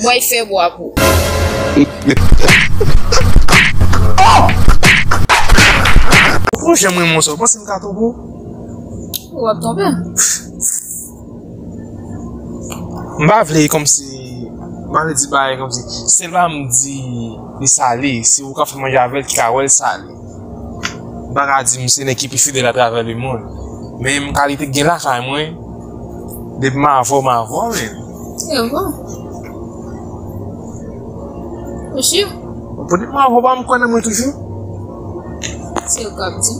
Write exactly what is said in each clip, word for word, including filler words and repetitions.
Mwen fè bwa pou. Ou janm renmen sa, ou panse m ka twonpe w? Ou ap twonpe m. M pa vle kòmsi, m pa vle di bagay kòmsi, sèl bagay m di li sale, se ou ka fè manje avè l ki ka wè l sale. M pa ka di m se nèg ki pi fidèl atravè lemonn. Men m kalite gen lakay mwen, depi m avè w, m avè w, men. Se vre. Ou si? Pou depi m avè w, pa m kwè nan mwen toujou. Se ou k ap di.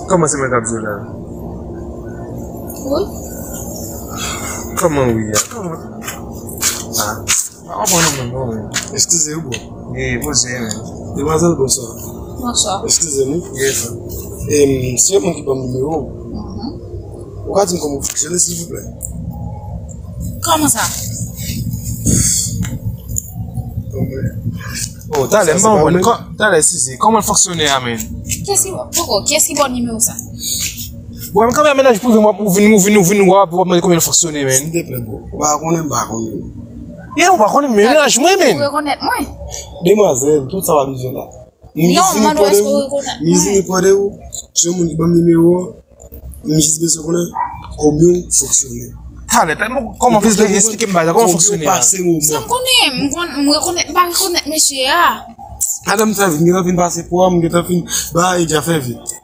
Kòman se mwen k ap di w la? Wi. Kòman wi a? Kòman? Ah, pa konprann ou menm non, men. Eskize w, bro. Ye, poze, men. Demwazèl, bonswa. Bonswa. Eskize nou. Ye, frè. Em, se yon moun ki ban m nimewo w. Ou ka di m kòman w fonksyone, silvouplè? Kòman sa? Oh, talè, m pa konprann. Kò- Talè, eskize. Kòman l fonksyone a, men? Kiyès ki, poko, kiyès ki ba w nimewo sa? Bon, m kanpe a mennaj prive m, w ap ou vin, ou vin, ou vin, w ap, w ap mande kòman l fonksyone, men. Silteplè, bro. Ou pa konnen, m pa konnen. Ye, ou pa konnen, men mennaj mwen, men. Ou rekonèt mwen? Demwazèl, tout sa w ap bezwen la. Non, m mande w èske ou rekonèt mwen? Mizi ni pwade ou, se yon moun ki ban m nimewo, m jis bezwen konnen kòman w fonksyone. Talè, talè, kòman w fonksyone? Esplike m bagay la, kòman w fonksyone a? Sa m konnen, m konn, m rekonèt, m pa rekonèt mesye a. Adan m fè vit, m gentan fin pase pou w, m gentan fin ba e dja fè vit.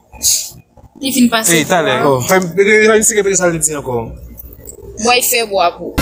Li fin pase. Ey, talè. Oh, fè m, fè m esplike sa l di ankò. Mwen fè bwa pou.